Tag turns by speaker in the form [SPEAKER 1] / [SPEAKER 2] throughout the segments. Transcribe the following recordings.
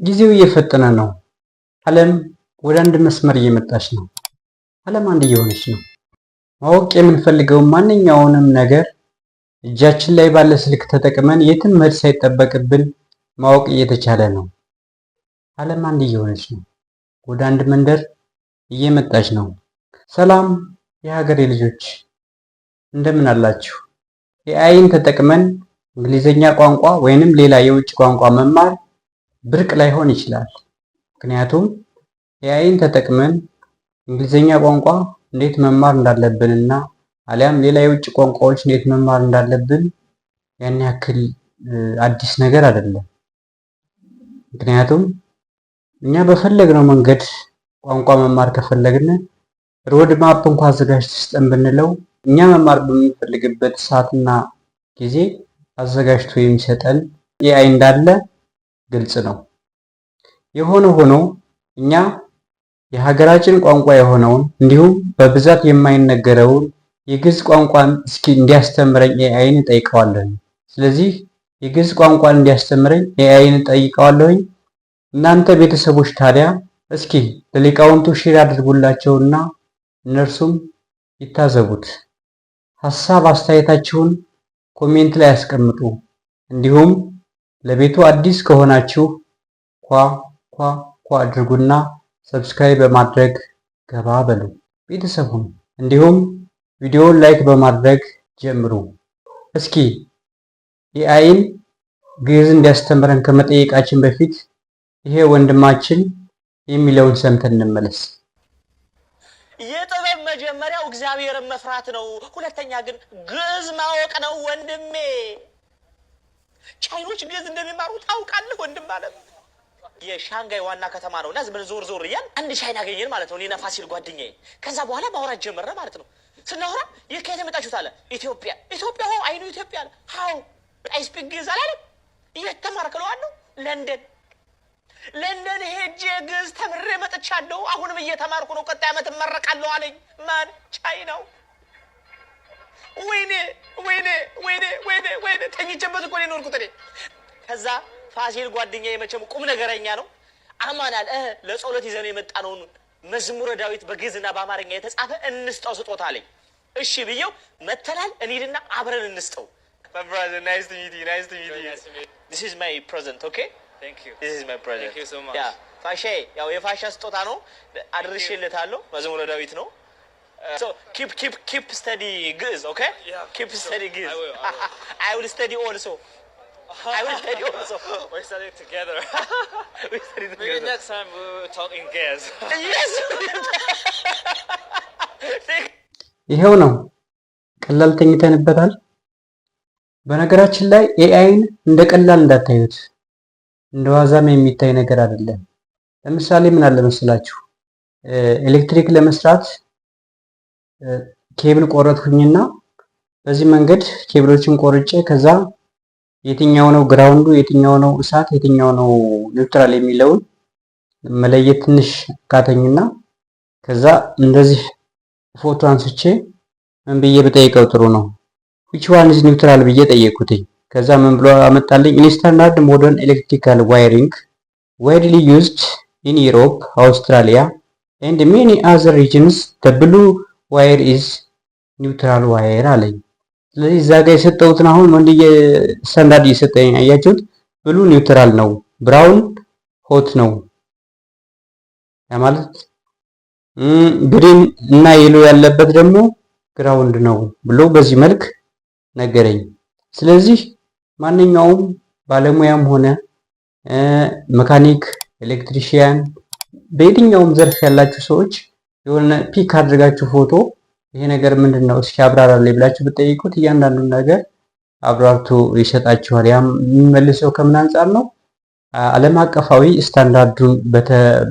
[SPEAKER 1] ጊዜው እየፈጠነ ነው። ዓለም ወደ አንድ መስመር እየመጣች ነው። ዓለም አንድ እየሆነች ነው። ማወቅ የምንፈልገው ማንኛውንም ነገር እጃችን ላይ ባለ ስልክ ተጠቅመን የትም መሄድ ሳይጠበቅብን ማወቅ እየተቻለ ነው። ዓለም አንድ እየሆነች ነው። ወደ አንድ መንደር እየመጣች ነው። ሰላም የሀገሬ ልጆች፣ እንደምን አላችሁ? AI ን ተጠቅመን እንግሊዝኛ ቋንቋ ወይንም ሌላ የውጭ ቋንቋ መማር ብርቅ ላይሆን ይችላል። ምክንያቱም AI ን ተጠቅመን እንግሊዝኛ ቋንቋ እንዴት መማር እንዳለብንና አሊያም ሌላ የውጭ ቋንቋዎች እንዴት መማር እንዳለብን ያን ያክል አዲስ ነገር አይደለም። ምክንያቱም እኛ በፈለግነው መንገድ ቋንቋ መማር ከፈለግን road map እንኳ አዘጋጅተህ ስጠን ብንለው እኛ መማር በምንፈልግበት ሰዓትና ጊዜ አዘጋጅቶ የሚሰጠን AI እንዳለ ግልጽ ነው። የሆነ ሆኖ እኛ የሀገራችን ቋንቋ የሆነውን እንዲሁም በብዛት የማይነገረውን የግዕዝ ቋንቋን እስኪ እንዲያስተምረኝ AI ን እጠይቀዋለሁኝ። ስለዚህ የግዕዝ ቋንቋን እንዲያስተምረኝ AI ን እጠይቀዋለሁኝ። እናንተ ቤተሰቦች ታዲያ እስኪ ለሊቃውንቱ share አድርጉላቸውና እነርሱም ይታዘቡት። ሀሳብ አስተያየታችሁን comment ላይ ያስቀምጡ። እንዲሁም ለቤቱ አዲስ ከሆናችሁ ኳ ኳ ኳ አድርጉና subscribe በማድረግ ገባ በሉ፣ ቤተሰብ ሁኑ። እንዲሁም ቪዲዮውን like በማድረግ ጀምሩ። እስኪ AI ን ግዕዝ እንዲያስተምረን ከመጠየቃችን በፊት ይሄ ወንድማችን የሚለውን ሰምተን እንመለስ።
[SPEAKER 2] የጥበብ መጀመሪያው እግዚአብሔርን መፍራት ነው። ሁለተኛ ግን ግዕዝ ማወቅ ነው ወንድሜ። ቻይኖች ግዕዝ እንደሚማሩ ታውቃለህ ወንድም አለ። የሻንጋይ ዋና ከተማ ነው እና ዝም ብለን ዞር ዞር እያልን አንድ ቻይና አገኘን ማለት ነው። እኔና ፋሲል ጓደኛዬ። ከዛ በኋላ ማውራት ጀመረ ማለት ነው። ስናወራ ይህ ከየት የመጣችሁት አለ። ኢትዮጵያ። ኢትዮጵያ? How I know ኢትዮጵያ አለ። How? I speak ግዕዝ አላለም። የት ተማርክ እለዋለሁ። ለንደን። ለንደን ሄጄ ግዕዝ ተምሬ መጥቻለሁ። አሁንም እየተማርኩ ነው። ቀጣይ ዓመት እመረቃለሁ አለኝ። ማን? ቻይናው። ወይኔ ወይኔ ወይኔ ወይኔ ወይኔ! ተኝቼበት እኮ ነው የኖርኩት እኔ። ከዛ ፋሲል ጓደኛዬ መቼም ቁም ነገረኛ ነው። አማን አለ፣ ለጸሎት ይዘን የመጣነውን መዝሙረ ዳዊት በግዕዝና በአማርኛ የተጻፈ እንስጠው ስጦታ አለኝ። እሺ ብዬው መተናል። እንሂድና አብረን እንስጠው። My brother, nice to meet you. Nice to meet you.
[SPEAKER 3] Nice to meet you.
[SPEAKER 2] This is my present, okay?
[SPEAKER 3] Thank you.
[SPEAKER 2] This is my present.
[SPEAKER 3] Thank you so much.
[SPEAKER 2] Yeah, ፋሻዬ፣ ያው የፋሻ ስጦታ ነው። አድርሼለታለሁ። መዝሙረ ዳዊት ነው። So keep keep keep study ግዕዝ, okay?
[SPEAKER 3] Yeah,
[SPEAKER 2] Keep
[SPEAKER 3] sure.
[SPEAKER 2] study ግዕዝ.
[SPEAKER 3] I will, I will.
[SPEAKER 2] I will study also. I will study also.
[SPEAKER 3] We study together.
[SPEAKER 2] We study
[SPEAKER 3] Maybe
[SPEAKER 2] together.
[SPEAKER 3] next time we will talk in Ge'ez.
[SPEAKER 2] Yes.
[SPEAKER 1] ይሄው ነው። ቀላል ተኝተንበታል። በነገራችን ላይ AI ን እንደ ቀላል እንዳታዩት፣ እንደ ዋዛም የሚታይ ነገር አይደለም። ለምሳሌ ምን አለ መሰላችሁ፣ ኤሌክትሪክ ለመስራት ኬብል ቆረጥኩኝና በዚህ መንገድ ኬብሎችን ቆርጬ ከዛ የትኛው ነው ground ኡ፣ የትኛው ነው እሳት፣ የትኛው ነው neutral የሚለውን መለየት ትንሽ አቃተኝና ከዛ እንደዚህ ፎቶ አንስቼ ምን ብዬ ብጠይቀው ጥሩ ነው? "Which one is neutral?" ብዬ ጠየቅኩትኝ። ከዛ ምን ብሎ አመጣልኝ? "In standard modern electrical wiring widely used in Europe, Australia and many other regions, the blue wire is neutral wire" አለኝ። ስለዚህ እዛ ጋር የሰጠሁትን አሁን ወንድዬ ስታንዳርድ እየሰጠኝ አያችሁት? Blue neutral ነው፣ brown hot ነው። ያ ማለት green እና yellow ያለበት ደግሞ ground ነው ብሎ በዚህ መልክ ነገረኝ። ስለዚህ ማንኛውም ባለሙያም ሆነ መካኒክ፣ electrician፣ በየትኛውም ዘርፍ ያላችሁ ሰዎች የሆነ pick አድርጋችሁ ፎቶ ይሄ ነገር ምንድን ነው፣ እስኪ አብራራልኝ ብላችሁ ብትጠይቁት እያንዳንዱን ነገር አብራርቶ ይሰጣችኋል። ያም የሚመልሰው ከምን አንጻር ነው? ዓለም አቀፋዊ ስታንዳርዱን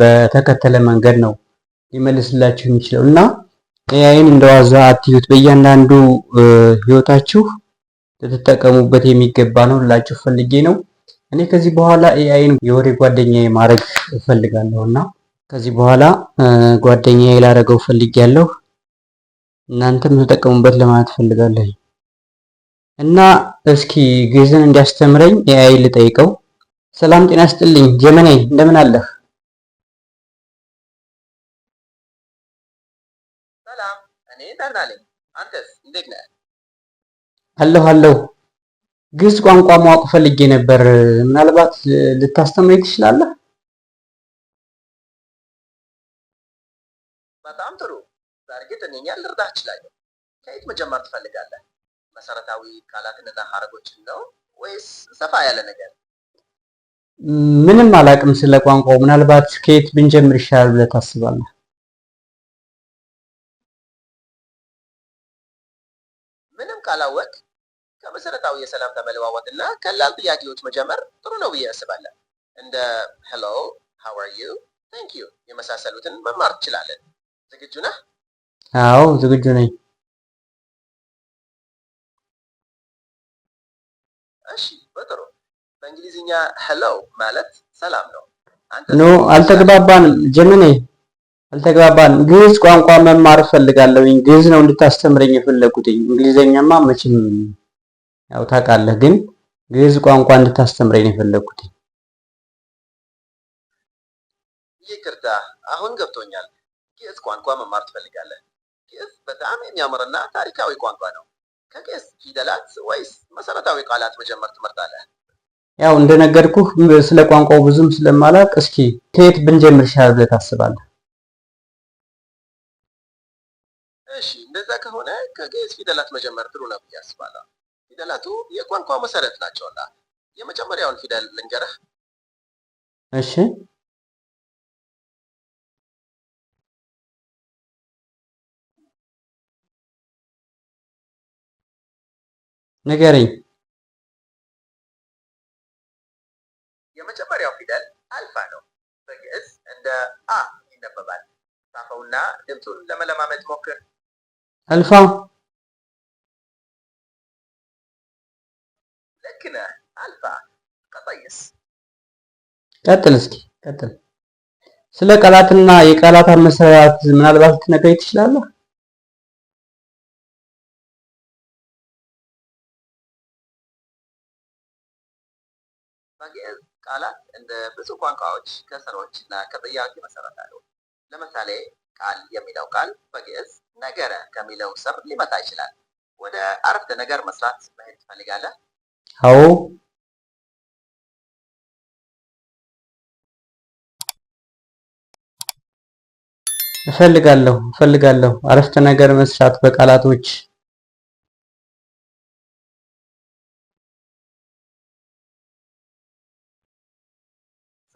[SPEAKER 1] በተከተለ መንገድ ነው ሊመልስላችሁ የሚችለው እና AI ን እንደዋዛ አትዩት። በእያንዳንዱ ህይወታችሁ ልትጠቀሙበት የሚገባ ነው ልላችሁ ፈልጌ ነው። እኔ ከዚህ በኋላ AI ን የወሬ ጓደኛዬ ማድረግ እፈልጋለሁ እና ከዚህ በኋላ ጓደኛዬ ላደርገው ፈልጌያለሁ። እናንተም ተጠቀሙበት ለማለት ፈልጋለሁ እና እስኪ ግዕዝን እንዲያስተምረኝ AI ልጠይቀው። ሰላም ጤና ይስጥልኝ ጀመኔ፣ እንደምን አለህ?
[SPEAKER 4] ሰላም፣ እኔ ደህና ነኝ። አንተስ እንዴት ነህ?
[SPEAKER 1] አለሁ አለሁ። ግዕዝ ቋንቋ ማወቅ ፈልጌ ነበር። ምናልባት ልታስተምረኝ ትችላለህ?
[SPEAKER 4] በጣም ጥሩ። በእርግጥ እኔኛ ልረዳህ እችላለሁ። ከየት መጀመር ትፈልጋለህ? መሰረታዊ ቃላትንና ሀረጎችን ነው ወይስ ሰፋ ያለ ነገር?
[SPEAKER 1] ምንም አላውቅም ስለ ቋንቋው። ምናልባት ከየት ብንጀምር ይሻላል ብለህ ታስባለህ?
[SPEAKER 4] ምንም ካላወቅ ከመሰረታዊ የሰላምታ መለዋወጥና ቀላል ጥያቄዎች መጀመር ጥሩ ነው ብዬ አስባለሁ። እንደ hello፣ how are you፣ thank you የመሳሰሉትን መማር ትችላለን። ዝግጁ ነህ?
[SPEAKER 1] አዎ፣ ዝግጁ ነኝ።
[SPEAKER 4] እሺ፣ በጥሩ። በእንግሊዝኛ hello ማለት ሰላም ነው። አንተስ
[SPEAKER 1] No፣ አልተግባባንም ጀመኔ፣ አልተግባባንም። ግዕዝ ቋንቋ መማር እፈልጋለሁኝ። ግዕዝ ነው እንድታስተምረኝ የፈለኩትኝ። እንግሊዘኛማ መቼም ያው ታውቃለህ፣ ግን ግዕዝ ቋንቋ እንድታስተምረኝ ነው የፈለኩትኝ።
[SPEAKER 4] ይቅርታ፣ አሁን ገብቶኛል። ግዕዝ ቋንቋ መማር ትፈልጋለህ? ግዕዝ በጣም የሚያምርና ታሪካዊ ቋንቋ ነው። ከግዕዝ ፊደላት ወይስ መሰረታዊ ቃላት መጀመር ትመርጣለህ?
[SPEAKER 1] ያው እንደነገርኩህ ስለ ቋንቋው ብዙም ስለማላውቅ እስኪ ከየት ብንጀምር ይሻላል ብለህ ታስባለህ?
[SPEAKER 4] እሺ፣ እንደዛ ከሆነ ከግዕዝ ፊደላት መጀመር ጥሩ ነው ብዬ አስባለሁ። ፊደላቱ የቋንቋው መሰረት ናቸውና። የመጀመሪያውን ፊደል ልንገርህ።
[SPEAKER 1] እሺ፣ ንገረኝ።
[SPEAKER 4] የመጀመሪያው ፊደል አልፋ ነው። በግዕዝ እንደ አ ይነበባል። ጻፈውና ድምፁን ለመለማመድ ሞክር።
[SPEAKER 1] አልፋ።
[SPEAKER 4] ልክ ነህ፣ አልፋ። ቀጣይስ?
[SPEAKER 1] ቀጥል፣ እስኪ ቀጥል። ስለ ቃላትና የቃላት አመሰራረት ምናልባት ልትነግረኝ ትችላለህ?
[SPEAKER 4] በግዕዝ ቃላት እንደ ብዙ ቋንቋዎች ከስሮች እና ከጥያቄ ይመሰረታሉ። ለምሳሌ ቃል የሚለው ቃል በግዕዝ ነገረ ከሚለው ስር ሊመጣ ይችላል። ወደ አረፍተ ነገር መስራት መሄድ ትፈልጋለህ?
[SPEAKER 1] አዎ፣ እፈልጋለሁ እፈልጋለሁ። አረፍተ ነገር መስራት በቃላቶች።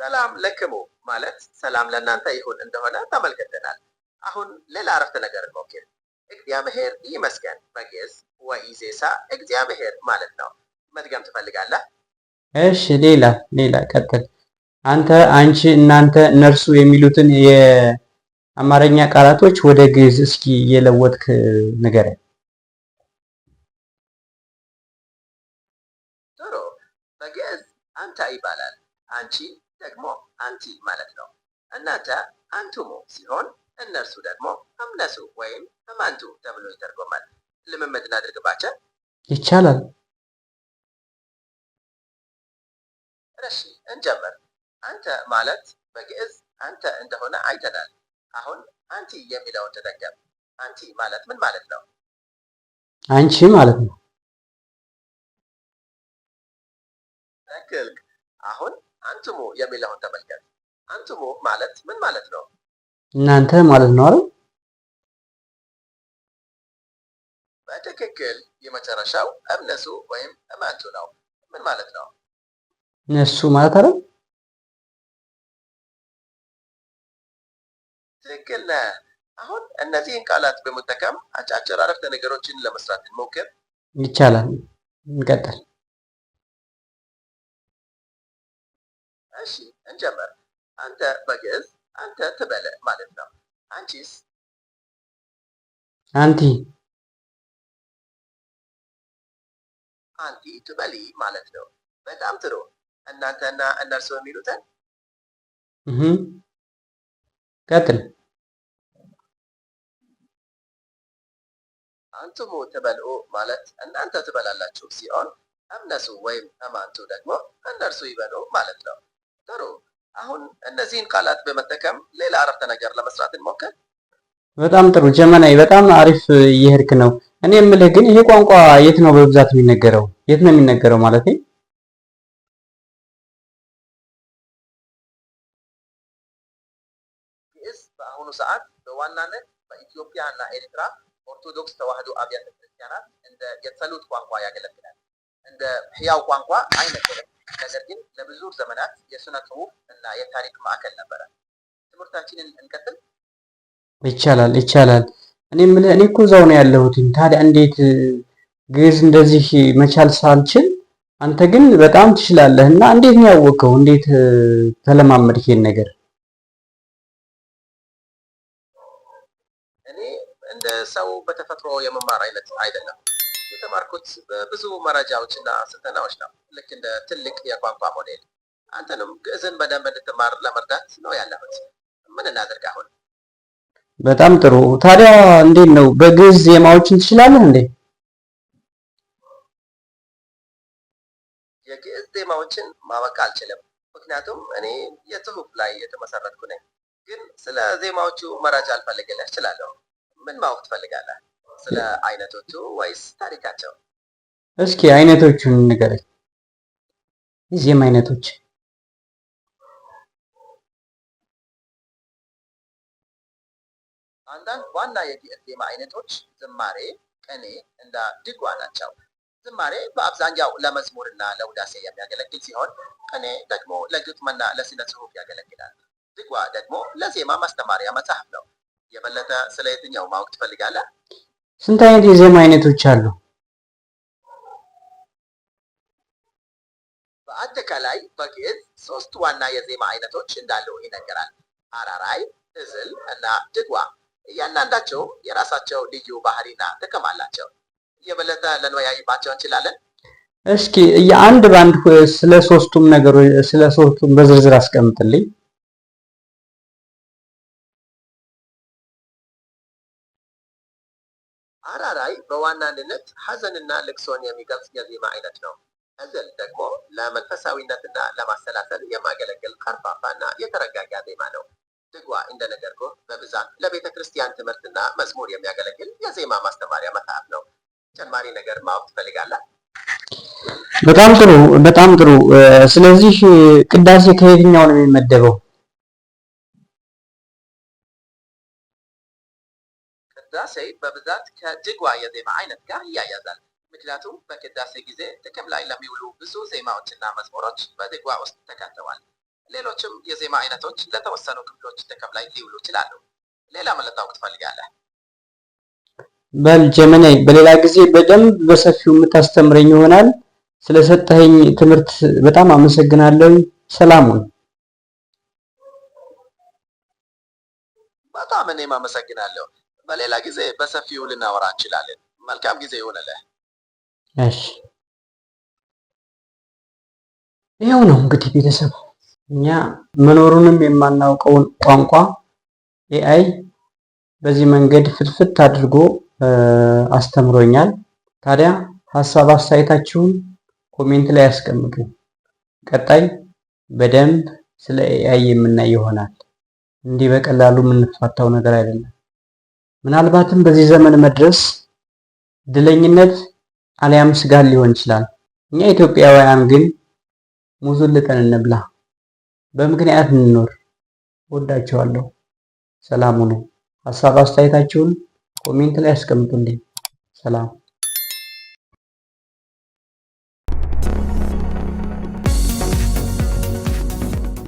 [SPEAKER 4] ሰላም ለክሙ ማለት ሰላም ለእናንተ ይሁን እንደሆነ ተመልክተናል። አሁን ሌላ አረፍተ ነገር እንሞክር። እግዚአብሔር ይመስገን በግዕዝ ወኢዜሳ እግዚአብሔር ማለት ነው። መድገም ትፈልጋለህ?
[SPEAKER 1] እሺ፣ ሌላ ሌላ ቀጥል። አንተ፣ አንቺ፣ እናንተ፣ እነርሱ የሚሉትን የአማርኛ ቃላቶች ወደ ግዕዝ እስኪ እየለወጥክ ንገረኝ።
[SPEAKER 4] ጥሩ። በግዕዝ አንተ ይባላል። አንቺ ደግሞ አንቲ ማለት ነው። እናንተ አንቱሙ ሲሆን እነርሱ ደግሞ እምነሱ ወይም እማንቱ ተብሎ ይተርጎማል። ልምምድ እናድርግባቸው።
[SPEAKER 1] ይቻላል።
[SPEAKER 4] እሺ፣ እንጀምር። አንተ ማለት በግዕዝ አንተ እንደሆነ አይተናል። አሁን አንቲ የሚለውን ተጠቀም። አንቲ ማለት ምን ማለት ነው?
[SPEAKER 1] አንቺ ማለት ነው።
[SPEAKER 4] ትክክል። አሁን አንቱሙ የሚለውን ተመልከት። አንቱሙ ማለት ምን ማለት ነው?
[SPEAKER 1] እናንተ ማለት ነው አይደል?
[SPEAKER 4] በትክክል። የመጨረሻው እምነሱ ወይም እማንቱ ነው። ምን ማለት ነው?
[SPEAKER 1] እነሱ ማለት አይደል?
[SPEAKER 4] ትክክል ነህ። አሁን እነዚህን ቃላት በመጠቀም አጫጭር አረፍተ ነገሮችን ለመስራት እንሞክር።
[SPEAKER 1] ይቻላል። እንቀጥል።
[SPEAKER 4] እሺ፣ እንጀምር። አንተ በግዕዝ አንተ ትበለ ማለት ነው። አንቺስ?
[SPEAKER 1] አንቲ።
[SPEAKER 4] አንቲ ትበሊ ማለት ነው። በጣም ጥሩ። እናንተና እነርሱ የሚሉትን
[SPEAKER 1] እህ ቀጥል።
[SPEAKER 4] አንቱሙ ትበልዑ ማለት እናንተ ትበላላችሁ ሲሆን እምነሱ ወይም እማንቱ ደግሞ እነርሱ ይበሉ ማለት ነው። ጥሩ። አሁን እነዚህን ቃላት በመጠቀም ሌላ አረፍተ ነገር ለመስራት እንሞክር።
[SPEAKER 1] በጣም ጥሩ ጀመናይ፣ በጣም አሪፍ እየሄድክ ነው። እኔ የምልህ ግን ይሄ ቋንቋ የት ነው በብዛት የሚነገረው? የት ነው የሚነገረው ማለት?
[SPEAKER 4] ግዕዝ በአሁኑ ሰዓት በዋናነት በኢትዮጵያ እና ኤርትራ ኦርቶዶክስ ተዋሕዶ አብያተ ክርስቲያናት እንደ የጸሎት ቋንቋ ያገለግላል። እንደ ሕያው ቋንቋ አይነገርም፣ ነገር ግን ለብዙ ዘመናት የሥነ ጽሑፍ እና የታሪክ ማዕከል ነበረ። ትምህርታችንን እንቀጥል።
[SPEAKER 1] ይቻላል፣ ይቻላል። እኔ የምልህ እኔ እኮ እዛው ነው ያለሁትኝ። ታዲያ እንዴት ግዕዝ እንደዚህ መቻል ሳልችል አንተ ግን በጣም ትችላለህ፣ እና እንዴት ነው ያወቅኸው? እንዴት ተለማመድክ ይሄን ነገር?
[SPEAKER 4] እኔ እንደ ሰው በተፈጥሮ የመማር አይነት አይደለም። የተማርኩት በብዙ መረጃዎች እና ስልጠናዎች ነው። ልክ እንደ ትልቅ የቋንቋ ሞዴል። አንተንም ግዕዝን በደንብ እንድትማር ለመርዳት ነው ያለሁት። ምን እናድርግ አሁን?
[SPEAKER 1] በጣም ጥሩ። ታዲያ እንዴት ነው፣ በግዕዝ ዜማዎችን ትችላለህ እንዴ?
[SPEAKER 4] የግዕዝ ዜማዎችን ማወቅ አልችልም፣ ምክንያቱም እኔ የጽሁፍ ላይ የተመሰረትኩ ነኝ። ግን ስለ ዜማዎቹ መረጃ ልፈልግልህ እችላለሁ። ምን ማወቅ ትፈልጋለህ? ስለ አይነቶቹ ወይስ ታሪካቸው?
[SPEAKER 1] እስኪ አይነቶቹን ንገረኝ። የዜማ አይነቶች።
[SPEAKER 4] አንዳንድ ዋና የግዕዝ ዜማ አይነቶች ዝማሬ፣ ቅኔ እና ድጓ ናቸው። ዝማሬ በአብዛኛው ለመዝሙርና ለውዳሴ የሚያገለግል ሲሆን፣ ቅኔ ደግሞ ለግጥምና ለስነ ጽሁፍ ያገለግላል። ድጓ ደግሞ ለዜማ ማስተማሪያ መጽሐፍ ነው። የበለጠ ስለ የትኛው ማወቅ ትፈልጋለህ?
[SPEAKER 1] ስንት አይነት የዜማ አይነቶች አሉ?
[SPEAKER 4] በአጠቃላይ በግዕዝ ሶስት ዋና የዜማ አይነቶች እንዳሉ ይነገራል። አራራይ፣ እዝል እና ድጓ። እያንዳንዳቸው የራሳቸው ልዩ ባህሪና ጥቅም አላቸው። የበለጠ ልንወያይባቸው እንችላለን።
[SPEAKER 1] እስኪ አንድ በአንድ ስለ ሶስቱም ነገሮች፣ ስለ ሶስቱም በዝርዝር አስቀምጥልኝ።
[SPEAKER 4] አራራይ በዋናነት ሐዘንና ልቅሶን የሚገልጽ የዜማ አይነት ነው። እዝል ደግሞ ለመንፈሳዊነትና ለማሰላሰል የሚያገለግል ቀርፋፋና የተረጋጋ ዜማ ነው። ድጓ እንደነገርኩህ በብዛት ለቤተ ክርስቲያን ትምህርትና መዝሙር የሚያገለግል የዜማ ማስተማሪያ መጽሐፍ ነው። ተጨማሪ ነገር ማወቅ ትፈልጋለህ?
[SPEAKER 1] በጣም ጥሩ፣ በጣም ጥሩ። ስለዚህ ቅዳሴ ከየትኛው ነው የሚመደበው?
[SPEAKER 4] ቅዳሴ በብዛት ከድጓ የዜማ አይነት ጋር ይያያዛል። ምክንያቱም በቅዳሴ ጊዜ ጥቅም ላይ ለሚውሉ ብዙ ዜማዎችና መዝሙሮች በድጓ ውስጥ ተካተዋል። ሌሎችም የዜማ አይነቶች ለተወሰኑ ክፍሎች ጥቅም ላይ ሊውሉ ይችላሉ። ሌላ ምን ልታውቅ ትፈልጋለህ?
[SPEAKER 1] በል ጀመናይ፣ በሌላ ጊዜ በደንብ በሰፊው የምታስተምረኝ ይሆናል። ስለሰጠኸኝ ትምህርት በጣም አመሰግናለሁ። ሰላሙን።
[SPEAKER 4] በጣም እኔም አመሰግናለሁ። በሌላ ጊዜ በሰፊው ልናወራ እንችላለን። መልካም ጊዜ ይሁንልህ።
[SPEAKER 1] እሺ፣ ይኸው ነው እንግዲህ ቤተሰብ፣ እኛ መኖሩንም የማናውቀውን ቋንቋ AI በዚህ መንገድ ፍትፍት አድርጎ አስተምሮኛል። ታዲያ ሀሳብ አስተያየታችሁን comment ላይ ያስቀምጡ። ቀጣይ በደንብ ስለ AI የምናይ ይሆናል። እንዲህ በቀላሉ የምንፋታው ነገር አይደለም። ምናልባትም በዚህ ዘመን መድረስ እድለኝነት አሊያም ስጋት ሊሆን ይችላል። እኛ ኢትዮጵያውያን ግን ሙዙን ልጠን እንብላ፣ በምክንያት እንኖር። እወዳችኋለሁ። ሰላም ሁኑ። ሀሳብ አስተያየታችሁን comment ላይ አስቀምጡልኝ። ሰላም።